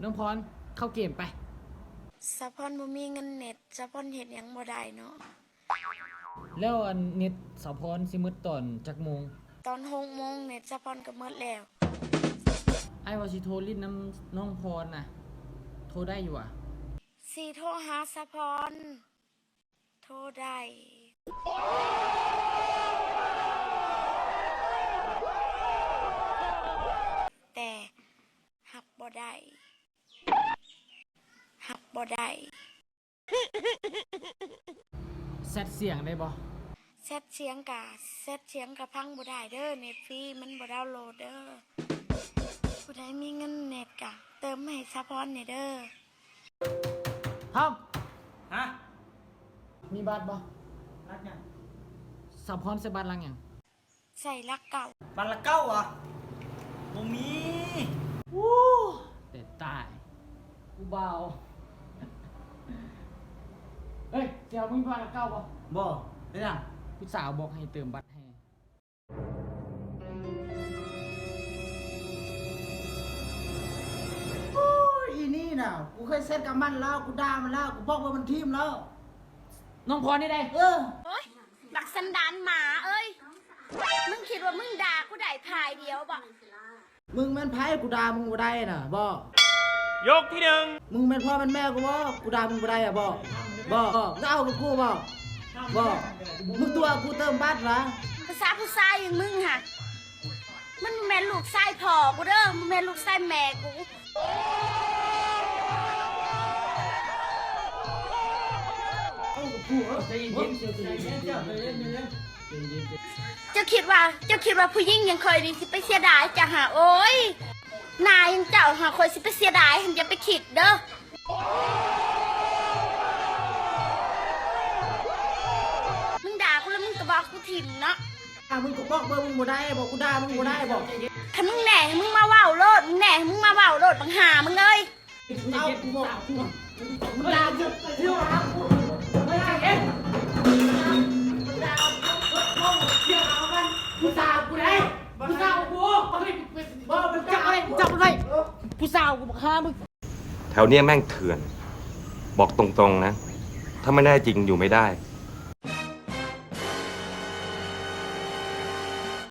ນ້ອງພອນ ເຂົ້າເກມໄປ. ສາວພອນບໍ່ມີເງິນເນັດ, ສາວພອນເຮັດຫຍັງບໍ່ໄດ້ເນາະ. ແລ້ວອັນເນັດສາວພອນຊິໝົດຕອນຈັກໂມງ? ຕອນຫົກໂມງເນັດສາວພອນກໍໝົດແລ້ວ. ອ້າຍວ່າຊິໂທຫຼິ້ນນຳນ້ອງພອນນະ, ໂທໄດ້ຢູ່ຫວາ? ຊິໂທຫາສາວພອນ ໂທໄດ້ ແຕ່ຮັບບໍ່ໄດ້ ຮັບບໍ່ໄດ້. ແຊັດສຽງໄດ້ບໍ່? ແຊັດສຽງກະ ແຊັດສຽງກະຟັງບໍ່ໄດ້ເດີ, ເນັດຟຣີມັນບໍ່ດາວໂຫຼດເດີ. ຜູ້ໃດມີເງິນເນັດກະເຕີມໃຫ້ສາວພອນແດ່ເດີ. ທອມ. ຮະ? ມີບັດບໍ່? ບັດຫຍັງ? ສາວພອນໃຊ້ບັດຫຼັກຫຍັງ? ໃຊ້ຫຼັກເກົ້າ. ບັດຫຼັກເກົ້າຫວາ? ບໍ່ມີ. ໂອ້ ແຕ່ຕາຍ ຜູ້ບ່າວ. ເອີຍ ເຊວ ມີບັດຫຼັກເກົ້າບໍ່? ບໍ່. ເປັນຫຍັງ? ຜູ້ສາວບອກໃຫ້ເຕີມບັດໃຫ້. ໂອ້ຍ ອີນີ້ນະ ກູເຄີຍແຊັດກັບມັນແລ້ວ, ກູດ່າມັນແລ້ວ, ກູບອກວ່າມັນຖິ້ມແລ້ວ. ນ້ອງພອນນີ້ໃດ? ເອີ. ໂອ້ຍ ບັກສັນດານໝາເອີຍ, ມຶງຄິດວ່າມຶງດ່າກູໄດ້ພາຍດຽວບໍ? ມຶງແມ່ນໃຜ ກູດ່າມຶງບໍ່ໄດ້ນະບໍ? ຍົກທີໜຶ່ງ. ມຶງແມ່ນພໍ່ແມ່ນແມ່ກູບໍ? ກູດ່າມຶງບໍ່ໄດ້ອະບໍ? ບໍ? ມຶງເອົາກັບກູບໍ? ບໍ? ມຶງຕົວະກູເຕີມບັດຫວາ? ພາສາຜູ້ຊາຍຢ່າງມຶງຫະ ມັນບໍ່ແມ່ນລູກຊາຍພໍ່ກູເດີ, ບໍ່ແມ່ນລູກຊາຍແມ່ກູ. ເຈົ້າຄິດວ່າ ເຈົ້າຄິດວ່າຜູ້ຍິງຢ່າງຂ້ອຍນີ້ຊິໄປເສຍດາຍເຈົ້າຫາ? ໂອ້ຍ ໜ້າຢ່າງເຈົ້າຫາ ຂ້ອຍຊິໄປເສຍດາຍຫັ້ນ ຢ່າໄປຄິດເດີ. ມຶງດ່າກູແລ້ວມຶງກໍບອກກູຖິ້ມເນາະ. ອ່າ ມຶງກໍບອກເບີມຶງບໍ່ໄດ້ບໍ? ກູດ່າມຶງບໍ່ໄດ້ບໍ? ຄັນມຶງແນ່ໃຫ້ມຶງມາເວົ້າໂລດ, ມຶງແນ່ໃຫ້ມຶງມາເວົ້າໂລດ ບັກຫ່າມຶງເອີຍ. ມຶງເອົາກູບໍ? ມຶງດ່າກູ ເຈົ້າຫາກູ. ເຮີ້ຍ ໃຈເຢັນ. ຜູ້ສາວກູໃດ໋? ຜູ້ສາວກູ. ເອົາໄປ ບໍ່ ມັນຈັບໄວ້ ຈັບໄວ້. ຜູ້ສາວກູ ບັກຫ່າມຶງ. ແຖວເນີ້ຍແມ່ງເຖື່ອນ ບອກຕົງໆ ນະ ຖ້າໄມ່ແນ່ຈິງຢູ່ໄມ່ໄດ້.